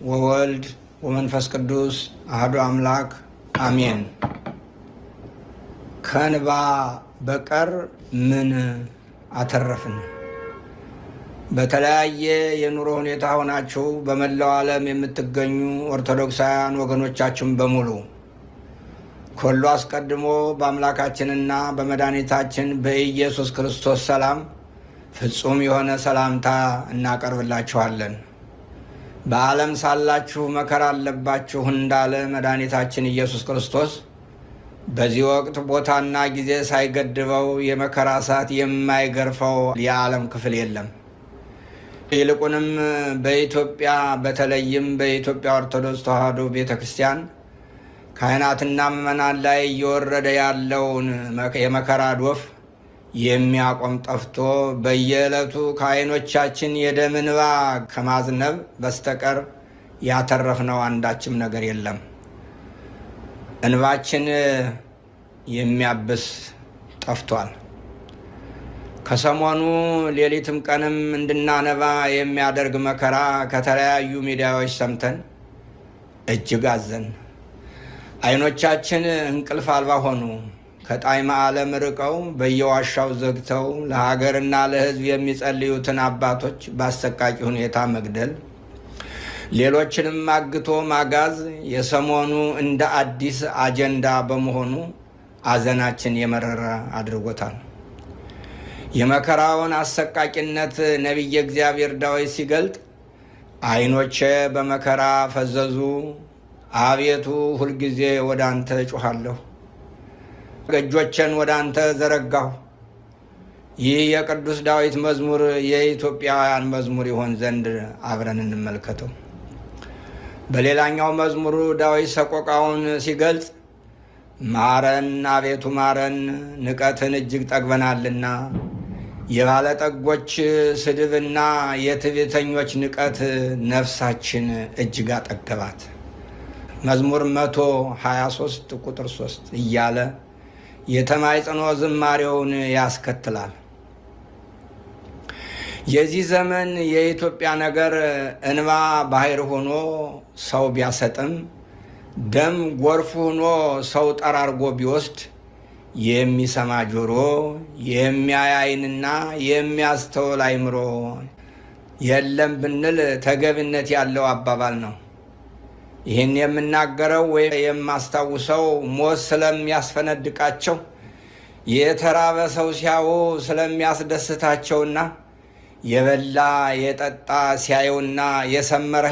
ወወልድ ወመንፈስ ቅዱስ አህዱ አምላክ አሜን። ከእንባ በቀር ምን አተረፍን? በተለያየ የኑሮ ሁኔታ ሆናችሁ በመላው ዓለም የምትገኙ ኦርቶዶክሳውያን ወገኖቻችን በሙሉ፣ ከሁሉ አስቀድሞ በአምላካችንና በመድኃኒታችን በኢየሱስ ክርስቶስ ሰላም ፍጹም የሆነ ሰላምታ እናቀርብላችኋለን። በዓለም ሳላችሁ መከራ አለባችሁ እንዳለ መድኃኒታችን ኢየሱስ ክርስቶስ፣ በዚህ ወቅት ቦታና ጊዜ ሳይገድበው የመከራ እሳት የማይገርፈው የዓለም ክፍል የለም። ይልቁንም በኢትዮጵያ፣ በተለይም በኢትዮጵያ ኦርቶዶክስ ተዋሕዶ ቤተ ክርስቲያን ካህናትና ምዕመናን ላይ እየወረደ ያለውን የመከራ ዶፍ የሚያቆም ጠፍቶ በየዕለቱ ከዓይኖቻችን የደም እንባ ከማዝነብ በስተቀር ያተረፍነው አንዳችም ነገር የለም። እንባችን የሚያብስ ጠፍቷል። ከሰሞኑ ሌሊትም ቀንም እንድናነባ የሚያደርግ መከራ ከተለያዩ ሚዲያዎች ሰምተን እጅግ አዘን። ዓይኖቻችን እንቅልፍ አልባ ሆኑ። ከጣዕመ ዓለም ርቀው በየዋሻው ዘግተው ለሀገርና ለሕዝብ የሚጸልዩትን አባቶች በአሰቃቂ ሁኔታ መግደል፣ ሌሎችንም አግቶ ማጋዝ የሰሞኑ እንደ አዲስ አጀንዳ በመሆኑ አዘናችን የመረረ አድርጎታል። የመከራውን አሰቃቂነት ነቢየ እግዚአብሔር ዳዊት ሲገልጥ፣ "ዓይኖቼ በመከራ ፈዘዙ፣ አቤቱ ሁልጊዜ ወደ አንተ እጮኻለሁ፣ እጆቼን ወደ አንተ ዘረጋሁ።" ይህ የቅዱስ ዳዊት መዝሙር የኢትዮጵያውያን መዝሙር ይሆን ዘንድ አብረን እንመልከተው። በሌላኛው መዝሙሩ ዳዊት ሰቆቃውን ሲገልጽ፣ "ማረን አቤቱ ማረን፣ ንቀትን እጅግ ጠግበናልና፣ የባለጠጎች ስድብና የትዕቢተኞች ንቀት ነፍሳችን እጅግ አጠገባት።" መዝሙር 123 ቁጥር 3 እያለ የተማጽኖ ዝማሬውን ያስከትላል። የዚህ ዘመን የኢትዮጵያ ነገር እንባ ባህር ሆኖ ሰው ቢያሰጥም፣ ደም ጎርፍ ሆኖ ሰው ጠራርጎ ቢወስድ፣ የሚሰማ ጆሮ፣ የሚያይ ዓይንና የሚያስተውል አይምሮ የለም ብንል ተገቢነት ያለው አባባል ነው። ይህን የምናገረው ወይም የማስታውሰው ሞት ስለሚያስፈነድቃቸው፣ የተራበ ሰው ሲያዩ ስለሚያስደስታቸውና የበላ የጠጣ ሲያዩና የሰመረ